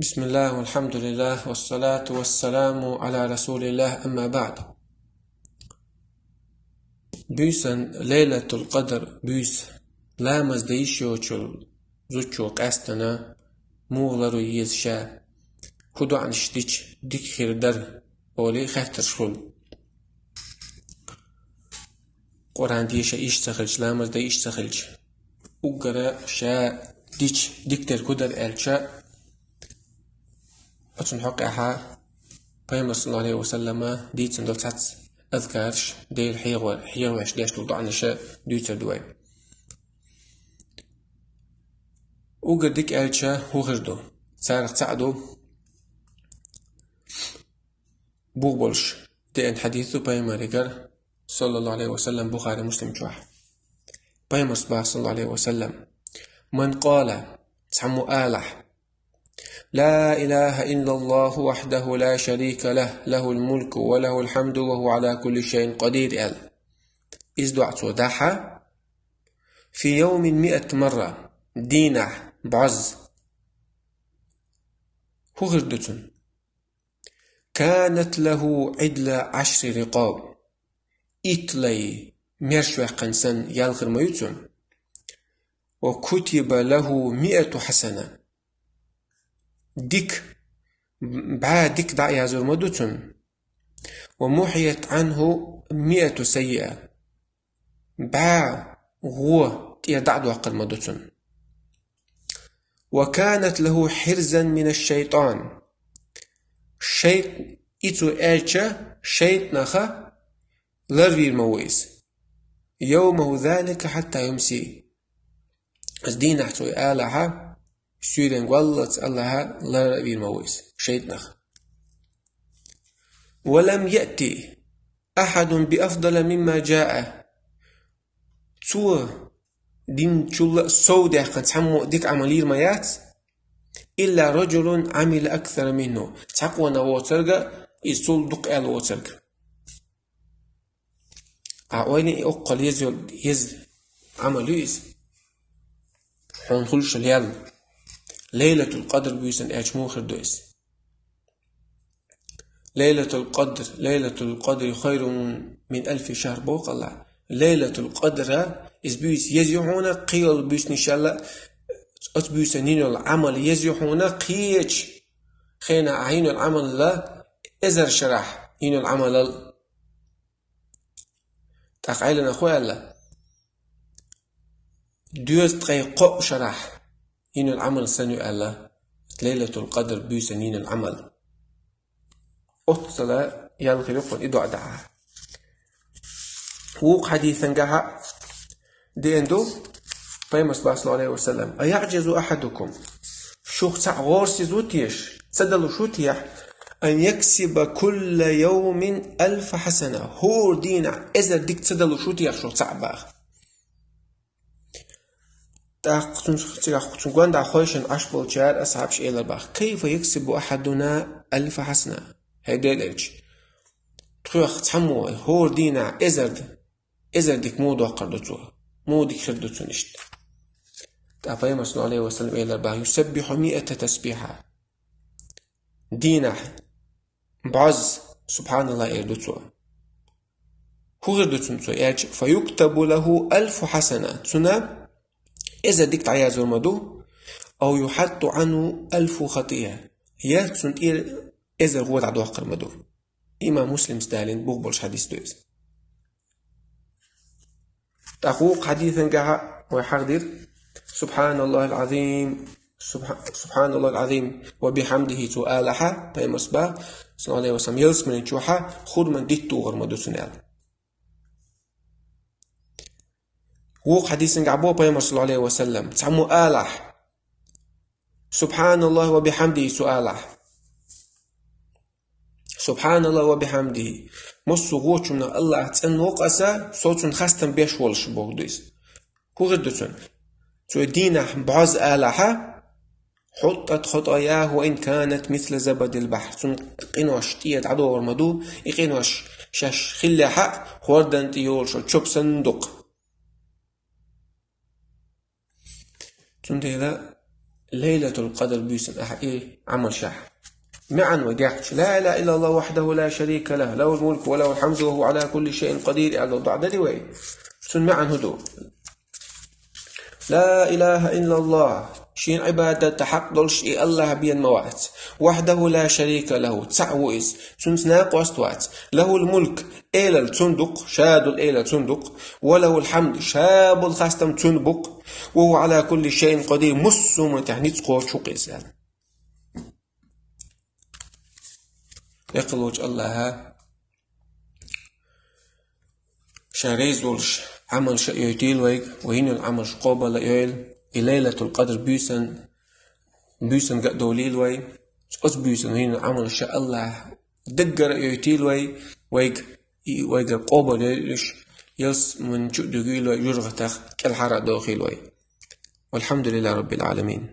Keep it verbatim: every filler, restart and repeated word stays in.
بسم الله والحمد لله والصلاة والسلام على رسول الله، أما بعد. Буьйсан Лайлатул Къадр буьйса ламаз де йиш йолча зудчо къаьстана муха ларве еза ша, кхы доӀанаш дича дика хир дара, олий хаттарш хул. Къуръан деша йиш ца хилча, ламаз де йиш ца хилча, уггара ша дича дикадар кхы дара аьлча, оцун хьокъехьа Пайхамар саллаллаху Ӏалайхи ва саллама дийцина дола цхьацца азкараш, Даьла хьехаве-, хьехавеш деш дола доӀанаш дуьйцар ду вай. Уггар дика аьлча хӀун хир ду? Царех цаӀ ду бух болуш деана хьадис ду Пайхамарагара, саллаллаху Ӏалайхи ва саллам, Бухари, Муслим чохь. Пайхамарс баха, саллаллаху Ӏалайхи ва саллам: «Ман къала», цхьаммо алахь: «Ла илаха иллаллаху вахьдаху ла шарика лах, лахул мулку ва лахул хьамду ва хӀува Ӏала кулли шайин къадир», аьлла. Иза доӀа цо дахьа, «фи йовмин миат марра», дийнахь бӀозза. ХӀун хир ду цунна? «Канат лаху Ӏидла Ӏашри рикъаб». Итт лай маьрша ваьккхина санна ял хир ма ю цунна. «Ва кутиба лаху миату хьасана». Дика, бӀе дика дӀа а яздор ма ду цунна. «Ва мухьият Ӏанху миату саййиа». БӀе гӀо тӀера дӀа а доккхур ма ду цунна. «Ва канат лаху хьирзан мина шайтан». Шайт-, и цо аьлча, шайтӀанах ларвийр ма ву иза. «Йовмаху залика хьатта юмси». Иза дийнахь цо и алахьа, суьйренга валлалц алахьа ларвийр ма ву иза шайтӀанах. «Ва лам яъти ахьадун би афдала мимма джаа». Цо динчул а сов даьккхина цхьаммо а дика Ӏамал йийр ма яц, «илла раджулун Ӏамила аксара минху». Цхьа къонах воцург а, иза цул дукха аьлла воцург а. Ахьа ойла е, и оккхал еза йол-, еза Ӏамал ю иза. Хьуна хуьлуш лел. Лайлатул Къадр буьйсан аьлча муха хир ду иза? «Лайлатул Къадр, Лайлатул Къадри хайрун мин алфи шахр», боху АллахӀа. Лайлатул Къадра, иза буьйса еза ю хьуна, кхин йолу буьйсанашал а, оцу буьйсанна йина йолу Ӏамал еза ю хьуна, кхечу хенахь ахьа йина йолу Ӏамалал а эзар шарахь йина йолу Ӏамалал. ТӀаккха Ӏеланах хӀун аьлла? Доьзткъе кхоъ шарахь йина йолу Ӏамал санна ю аьлла, Лайлатул Къадр буьйсанна йина йолу Ӏамал. Оццала ял хир ю кхунна и доӀа дахьа. Вукху хьадисангахьа деана ду Пайхамар, саллаллаху Ӏалайхи ва саллам: «Аяъжизу ахьадукум?» Шух цхьаъ гӀорасиз ву теша, ца далуш ву техьа, «ан яксиба кулла йовмин алфа хьасана?» ХӀора дийнахь эзар дика ца далуш ву техьа шух цхьаъ баха. ТӀаккха цунах, цигахь цунна гонаха хойшина Ӏаш болчара асхьабаш элар баха: «Кайфа яксибу ахьадуна алфа хьасана?» ХӀай Делан элча, тхоьх цхьаммо хӀора дийнахь эзар, эзар дика муха доккхур ду цо? Муха дика хир ду цунна иштта? ТӀаккха Пайхамар, саллаллаху Ӏалайхи ва саллам, элар баха: «Юсаббиху миата тасбихьа». Дийнахь бӀозза «СубхьаналлахӀ» эр ду цо. ХӀун хир ду цунна цо аьлча? «Фа юктабу лаху алфу хьасана». Цунна эзар дика дӀаяздор ма ду. «Ав юхьатту Ӏанху алфу хатӀиа». Я цунна тӀера эзар гӀо дӀадоккхур ма ду. Имам Муслимс далийна бух болуш хьадис ду иза. ТӀаккха вукху хьадисангахьа вай хьахдира: «СубхьаналлахӀил Ӏазим, субхьа-, субхьаналлахӀил Ӏазим ва бихьамдихӀи», цо алахьа, Пайхамарс баха, саллаллаху Ӏалайхи ва саллам, ялсамани чохьа хурман дитт тухур ма ду цунна аьлла. Вукху хьадисангахь боху Пайхамар, саллаллаху Ӏалайхи ва саллам, цхьаммо алахь: «СубхьаналлахӀи ва бихьамдихӀи», цо алахь. «СубхьаналлахӀи ва бихьамдихӀи». Массо а гӀочунах АллахӀ цӀанвоккху аса, со цунна хастам беш волуш боху ду иза. ХӀун хир ду цунна? Цо дийнахь бӀозза алахьа, «хьуттӀат хатӀаяхӀу ва ин канат мисла забадил бахьр». Цунна къинош тӀера дӀадогӀур ма ду, и къинош шаьш хиллехьа а, хӀордан тӀе йолуш чоп санна дукха. Цундела Лайлатул Къадр буьйсан ахьа и Ӏамал шахь. МаьӀан вай дехча: لا إله إلا الله وحده لا شريك له، له الملك وله الحمد وهو على كل شيء قدير, аьлла доӀа дали вай. Цун маьӀан хӀун ду? لا إله إلا الله, шен Ӏибадат хьакъ долуш и АллахӀ бен ма вац. وحده لا شريك له, цхьаъ ву иза, цуьнца накъост вац. له الملك, элал цун ду-кх, ша долу элал цун ду-кх. وله الحمد, ша болу хастам цун бу-кх. وهو على كل شيء قدير, массо а хӀуманна тӀехь ницкъ кхочуш ву-кх иза аьлла. Декъала волчу АллахӀа ша реза волуш Ӏамал ша йойтийла вайга, вай йина йолу Ӏамалш къобал а йойла, и Лайлатул Къадр буьйсан, буьйсан ган а довлийла вай, оцу буьйсан йина йолу Ӏамал ша АллахӀа даггара а йойтийла вай, вайга, и вайга къобал йойла уьш, ялсамани чу а дуьгийла вай, жожагӀатех кӀелхьара а дохийла вай. والحمد لله رب العالمين.